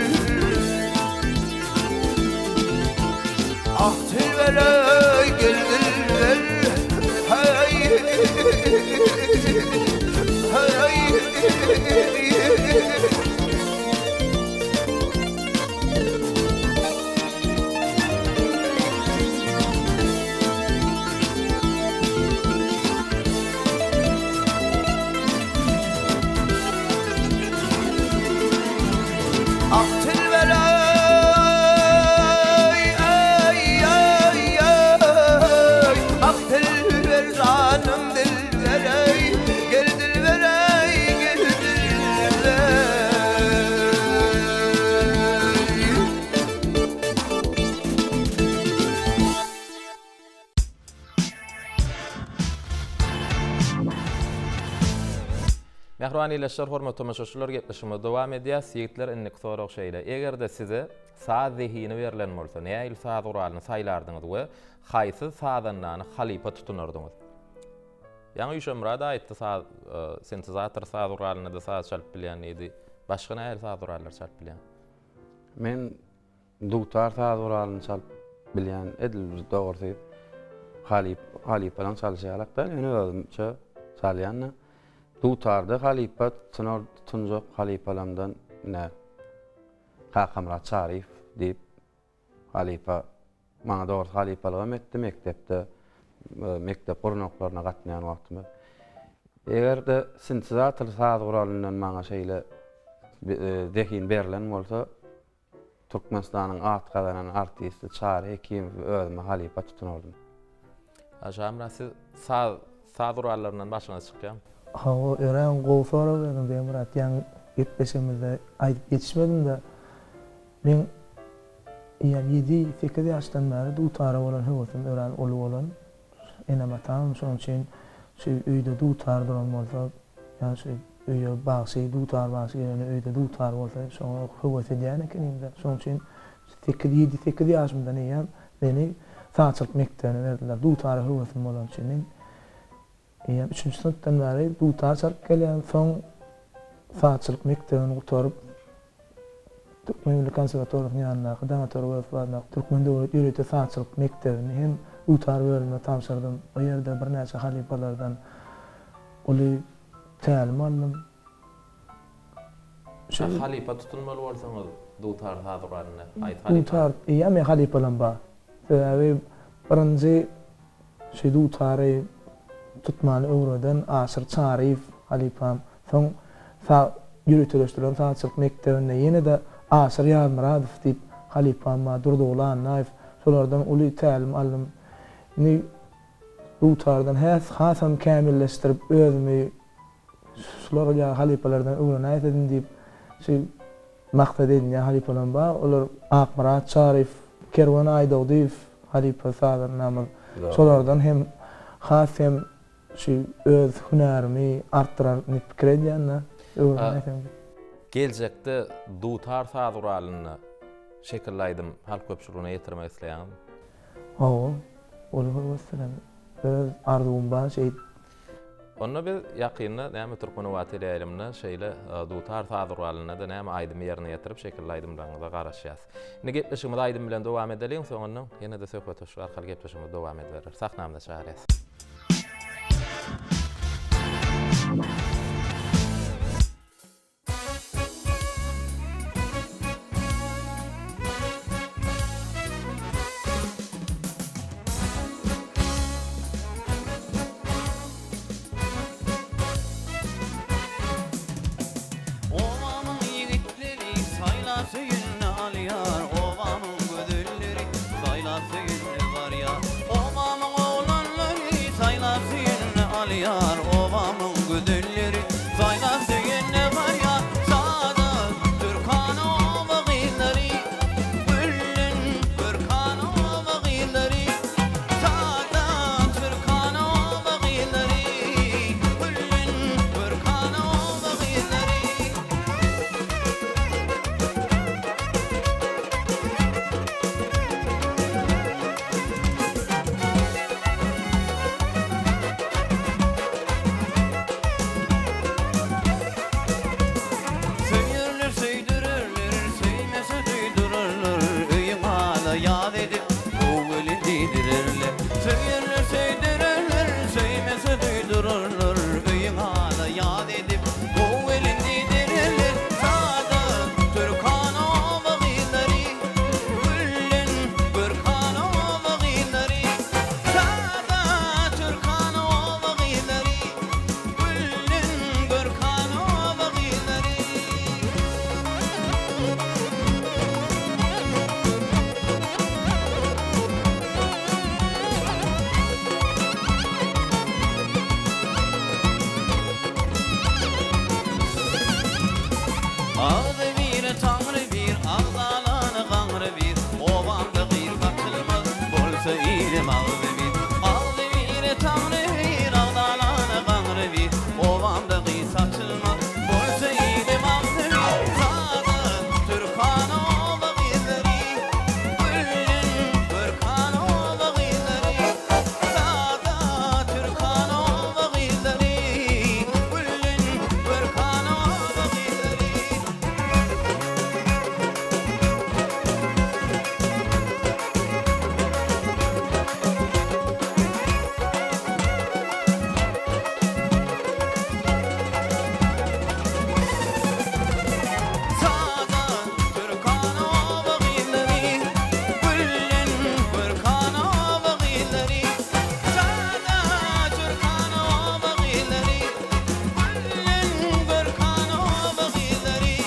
Ah dilber eý, gel dilber, heý, heý. Ah dilber ey ey ey ey Ah dilber janım dilber ey Gel dilber ey gel dilber Mähriban ildeşler, hormatly tomaşaçylar, gepleşigimizi dowam edýäs. Ýigitler, indiki sorag şeýle. Eger-de size saz zehini berlen bolsa, nähili saz guralyny saýlardyňyz we haýsy sazandany halypa tutunardyňyz? Ýaňy Ýuşemyrat aýtdy, saz, sintezator saz guralynda-da saz çalyp bilýän diýdi. Başga nähili saz gurallary çalyp bilýäň? Men Dutar saz guralyny çalyp bilýän edil bir dogrusy halyp halypalaň çalşy ýalak däl ýöne özümçe çalýan-da. Dutarda halypa tutunar tutunjak halypalamdan ine Kakamyrat Çaryýew diýip halypa maňa dogrusy halypalygam etdi mekdepde mekdep gurnaklaryna gatnaýan wagtymyz. Eger-de sintezator saz guralyndan maňa şeýle zehin berlen bolsa Türkmenistanyň at gazanan artisti Çary Hekimowy özüme halypa tutunardym. Şamyrat siz saz saz gurallaryndan başyňyz çykýamy? Hawa örän gowy sorag berdiň Begmyrat ýaňy gepleşigimizde aýdyp ýetişmedim-de meň eýýäm ýedi sekiz ýaşdan bäri dutara bolan höwesim örän uly bolan Enem-atamam şonuň üçin şu öýde dutar duran bolsa, ýa şu öýe bagşy, dutar bagşy gelende öýde dutar bolsa, şoňa höwes edýän ekenimde. Şonuň üçin sekiz, ýedi, sekiz ýaşymdan eýýäm meni sazçylyk mekdebine berdiler. Dutara höwesim bolany üçin men eýýäm üçünji synpdan bäri dutar çalyp gelýän. Soň. Sazçylyk mekdebini gutaryp, Türkmen milli konserwatoriýasynyň ýanyndaky Daňatar Öwezow adyndaky Türkmen döwlet ýörite sazçylyk mekdebini hem dutar bölümine tabşyrdym. O ýerde birnäçe halypalardan uly tälim aldym. Şa halypa tutunmaly bolsaňyz dutar saz guralynda haýsy halypa? Dutar eýýäm meň halypalarym bar. Sebäbi birinji şu dutary tutmany öwreden Aşyr Çaryýew halypam. Soň saz ýöriteleşdirilen sazçylyk mekdebinde ýene-de Aşyr Ýazmyradow diýip halypam bar, Durdyguly Annaýew. Şolardan uly tälim aldym. Indi dutardan hasam kämilleşdirip özümi Şular ýaly halypalardan öwrenäýsedim diýip, şu maksat edinýän halypalarym bar. Olar Akmyrat Çaryýew, Kerwen Aýdogdyýew halypa sazandamyz. Şolardan hem has hem şu öz hünärimi artdyraryn diýip pikir edýän-de, öwrenäýsem diýip. Geljekde dutar saz guralynda şekilli aýdym halk köpçüligine ýetirmek isleýäňizmi? Hawa, uly höwes bilen. Öz arzuwym bar şeýdip. Onda biz ýakynda näme Türkmenoba teleýaýlymynda şeýle dutar saz guralynda-da näme aýdymy ýerine ýetirip şekilli aýdymlaryňyza garaşýas. Indi gepleşigimizi aýdym bilen dowam edeliň, soňundan ýene-de söhbetdeşlik arkaly gepleşigimizi dowam edibereris. Sahnamyza çagyrýas. Obamyň ýigitleri saýlap söýünde alýar, Obamyň gözelleri saýlap söýünde barýar. Obamyň oglanlary saýlap söýünde alýar, Obamyň gözelleri saýlap söýünde barýar. Sada türkana oba gyzlary, Güllen görkana oba gyzlary. Sada türkana oba gyzlary, Güllen görkana oba gyzlary. Söýerler, söýdürerler, söýmese duýdurarlar, Öýüň ala ýaz edip, gowy diýdirerler. Söýerler, söýdürerler, söýmese duýdurarlar, Öýüň ala ýaz edip, gowy diýdirerler. Sada türkan oba gyzlary, Güllen görkan oba gyzlary. Sada türkan oba gyzlary, Güllen görkan oba gyzlary. Agzy bire Taňry bir, agzalany gaňry bir, Obamda gyz saçylmaz, bolsa ilim agzy bir. Agzy bire Taňry bir, agzalany gaňry bir, Obamda gyz saçylmaz, bolsa ilim agzy bir. Sada türkan oba gyzlary, Güllen görkan oba gyzlary. Sada türkan oba gyzlary, Güllen görkan oba gyzlary. Sada türkan oba gyzlary, Güllen görkan oba gyzlary. Sada türkan oba gyzlary, Güllen görkan oba gyzlary.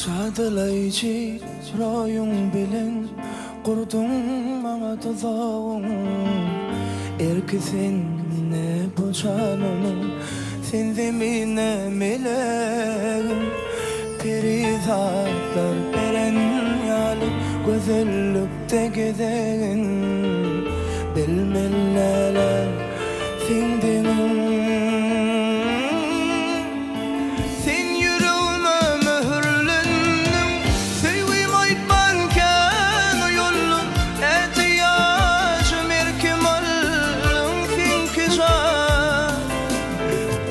Jadylaýjy roýuň bilen Gurduň maňa duzagyň Erki sende bu janymyň Sen zeminde melegim. Perizatlar beren ýaly gözellikde gezegin Bilmeliler seň deňiň. Sen ýüregime möhürlendiň, Söýgim aýtman kän uýaldym, Ätiýajym erkim aldyň seňki jan.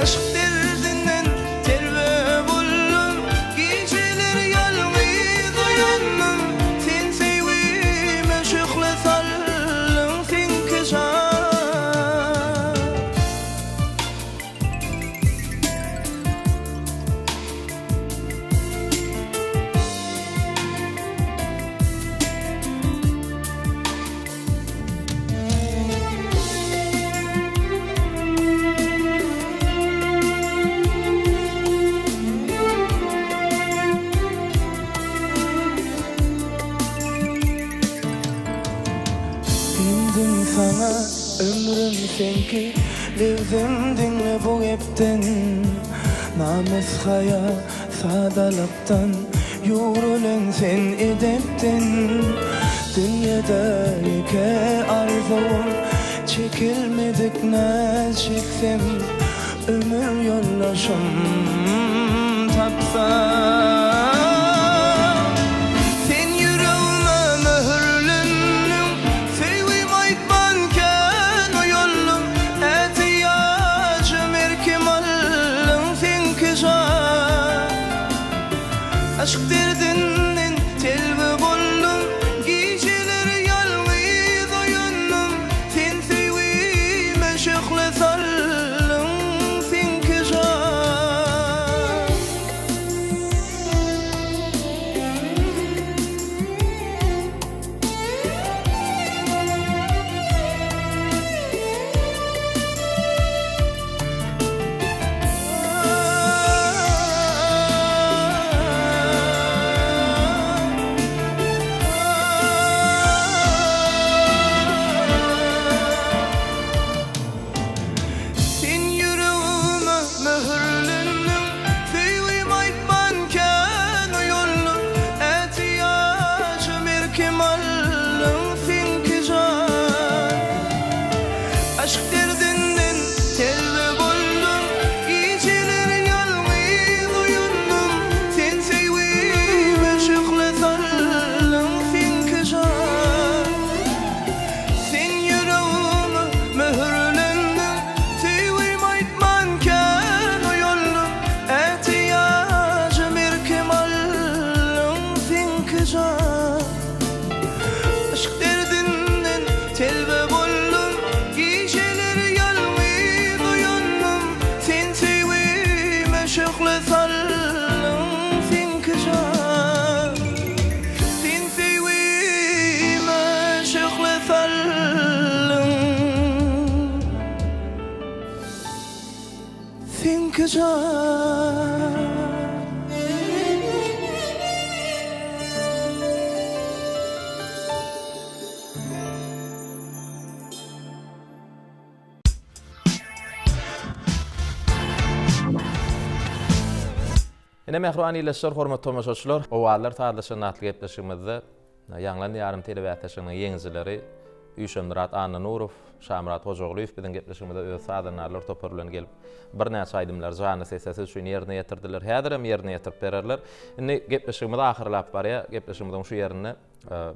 Yşk derdinden telbe boldum, Gijeler ýalňyz oýandym, Sen söýgime şöhle saldyň seňki jan. Diýdim saňa ömrüm seňki Lebzim diňle bu gepden Namys haýa sadalykdan Ýugrulan sen edepden Dünýede ýeke arzuwym Çekilmedik näz çeksem Ömür ýoldaşym tapsam. Sen ýüregime möhürlendiň, Söýgim aýtman kän uýaldym, Ätiýajym erkim aldyň seňki jan. Yşk derdinden telbe boldum, Gijeler ýalňyz oýandym, Sen söýgime şöhle saldyň, seňki jan. Sen ýüregime möhürlendiň, Söýgim aýtman kän uýaldym, Ätiýajym erkim aldyň seňki jan. Yşk derdinden telbe boldum, Gijeler ýalňyz oýandym, Sen söýgime şöhle saldyň seňki jan. Sen ýüregime möhürlendiň, Söýgim aýtman kän oýandym, Ätiýajym erkim aldyň seňki jan. Yşk derdinden telbe boldum, Gijeler ýalňyz oýandym, Sen söýgime şöhle saldyň, seňki jan. Sen söýgime şöhle saldyň, seňki jan. Ine mähriban ildeşler, hormatly tomaşaçylar, Owazlar sazlaşygyny atly gepleşigimizde Ýaňlan diýarym telebäsleşiginiň ýeňijileri Üşemyrat Annanurow, Şamyrat Hojagulyýew biziň gepleşigimize öz sazandarlar topary bilen gelip, birnäçe aýdymlary janly sesde siz üçin ýerine ýetirdiler. Häzirem ýerine ýetirip bererler. Indi gepleşigimiz ahyrlap barýar. Gepleşigimiziň şu ýerinde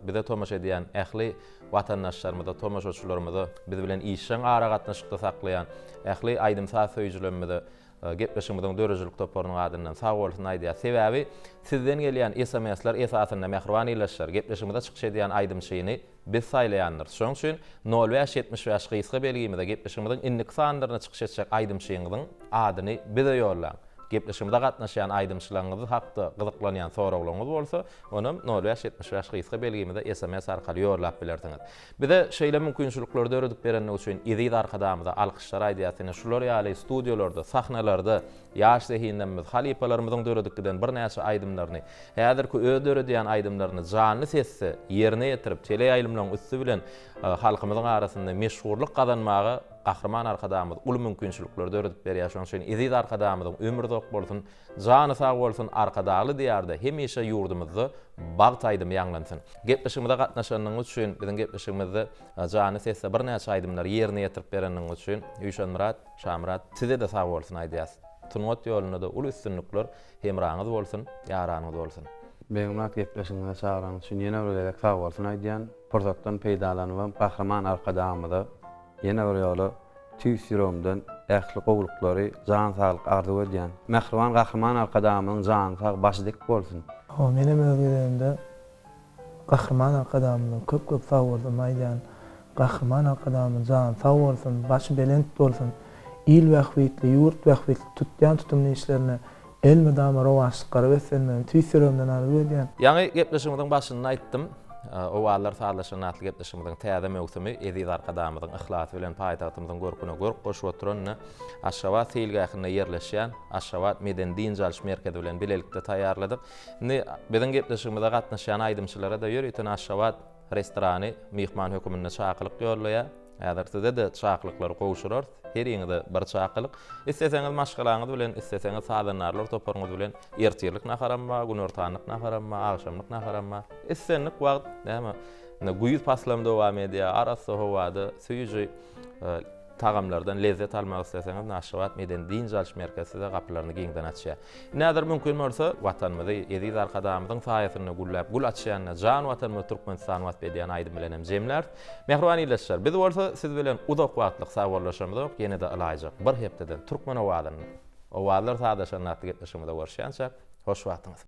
bize tomaşa edýän ähli watandaşlarymyza, tomaşaçylarymyza, biz bilen işjeň aragatnaşykda saklaýan ähli aýdym-saz söýüjilerimize Gepleşigimiziň döredijilik toparynyň adyndan sag bolsun aýdýas. Sebäbi sizden gelýän SMS-ler esasynda mähriban ildeşler, gepleşigimize çykyş edýän aýdymçyny biz saýlaýandyrys. Şonuň üçin nol bäş 75 gysga belgimize gepleşigimiziň indiki sanlarynda çykyş etjek aýdymçyňyzyň adyny bize ýollaň. Gepleşigimize gatnaşýan aýdymçylaryňyz hakda gyzyklanýan soraglaryňyz bolsa, onam nol bäş 75 gysga belgimize sms arkaly ýollap bilersiňiz. Bize şeýle mümkinçilikleri döredip berenligi üçin eziz Arkadagymyza alkyşlar aýdýas. Ine şular ýaly studiýalarda, sahnalarda ýaş zehinlerimiz, halypalarymyzyň döredip giden birnäçe aýdymlaryny, häzirki öz döredýän aýdymlaryny janly sesde ýerine ýetirip, teleýaýlymlaryň üsti bilen halkymyzyň arasynda meşhurlyk gazanmaga. Gahryman Arkadagymyz uly mümkinçilikleri döredip berýär. Şonuň üçin eziz Arkadagymyzyň ömri uzak bolsun, jany sag bolsun, Arkadagly Diýarda hemişe ýurdumyzda bagt aýdymy ýaňlansyn. Gepleşigimize gatnaşanyňyz üçin, biziň gepleşigimizde janly sesde birnäçe aýdymlary ýerine ýetirip bereniňiz üçin Üýşenmyrat, Şamyrat size-de sag bolsun aýdýas. Sungat ýolunda-da uly üstünlikler hemraňyz bolsun, ýaranyňyz bolsun. Begmyrat gepleşigiňize çagyranyňyz üçin ýene bir gezek sag bolsun aýdýan. Pursatdan peýdalanybam Gahryman Arkadagymyza ýene bir ýola tüýs ýüregimden ähli gowulyklary, jan saglyk arzuw edýän. Mähriban Gahryman Arkadagymyzyň jany sag, başy dik bolsun! Hawa, menem öz gezegimde Gahryman Arkadagymyza köp köp sag bolsun aýdýan. Gahryman Arkadagymyz jany sag bolsun, başy belent bolsun, il bähbitli, ýurt bähbitli tutýan tutumly işlerine elmydama rowaçlyklara beslenmegini tüýs ýüregimden arzuw edýän. Ýaňy gepleşigimiziň başynda aýtdym, Owazlar sazlaşan atly gepleşigimiziň täze möwsümi eziz Arkadagymyzyň yhlasy bilen paýtagtymyzyň görküne görk goşup oturan Aşgabat seýilgähinde ýerleşýän Aşgabat medeni-dynç alyş merkezi bilen bilelikde taýýarladyk. Indi biziň gepleşigimize gatnaşýan aýdymçylara-da ýörite Aşgabat restorany myhman höküminde çakylyk ýollaýar. Häzir size-de çakylyklary gowşurarys. Heriňize bir çakylyk. Isleseňiz maşgalaňyz bilen, isleseňiz sazandarlar toparyňyz bilen ertirlik naharam bar, günortanlyk naharam bar, agşamlyk naharam bar. Islendik wagt, näme, indi güýz paslam dowam edýär, arassa howada süýji tagamlardan lezzet almak isleseňiz, Aşgabat medeni-dynç alyş merkezi size gapylaryny giňden açýar. Indi häzir mümkin bolsa, Watanymyzy eziz Arkadagymyzyň saýasynda gülläp gül açýan, jan Watanymyz Türkmenistany wasp edýän aýdym bilen hem jemläris. Mähriban ildeşler, biz bolsa siz bilen uzak wagtlyk sagbollaşamyzok, ýene-de ylaýjak bir hepdeden Türkmen owazynda Owazlar sazlaşanda atly gepleşigimizde görüşýänçäk, hoş wagtyňyz!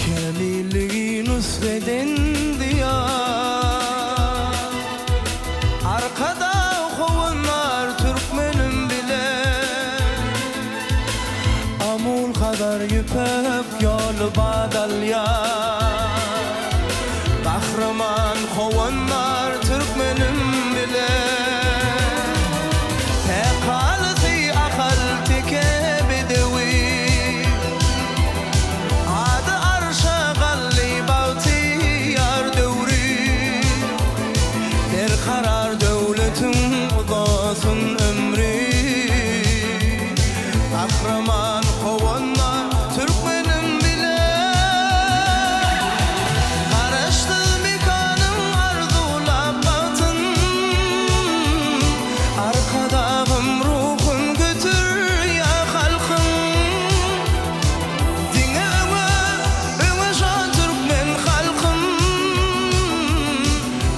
Kämilligi nusga eden Diýar. Arkadag howandar türkmenim bile. Amul Hazar ýüpek ýoly badalýar. Gahryman howandar türkmenim bile. Päk halysy Ahal teke bedewi. Ady arşa galdy bagtyýar döwri. Berkarar döwletiň uzasyn ömri. Gahryman howandar türkmenim bile. Garaşsyz mekanyň arzuwlap bagtyn. Arkadagym ruhun götürýär halkyň. Diňe öňe, öňe şa türkmen halkym.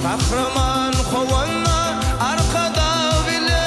Gahryman howandar Arkadag bile.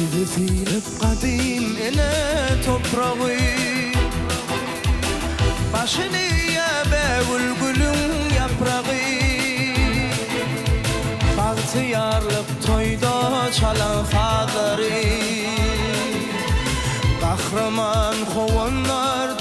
Ýüzi syryp gadym ene topragy, Başyny egýär bägül gülüň ýapragy. Bagtyýarlyk toýda çalan sazlary, Gahryman howandar.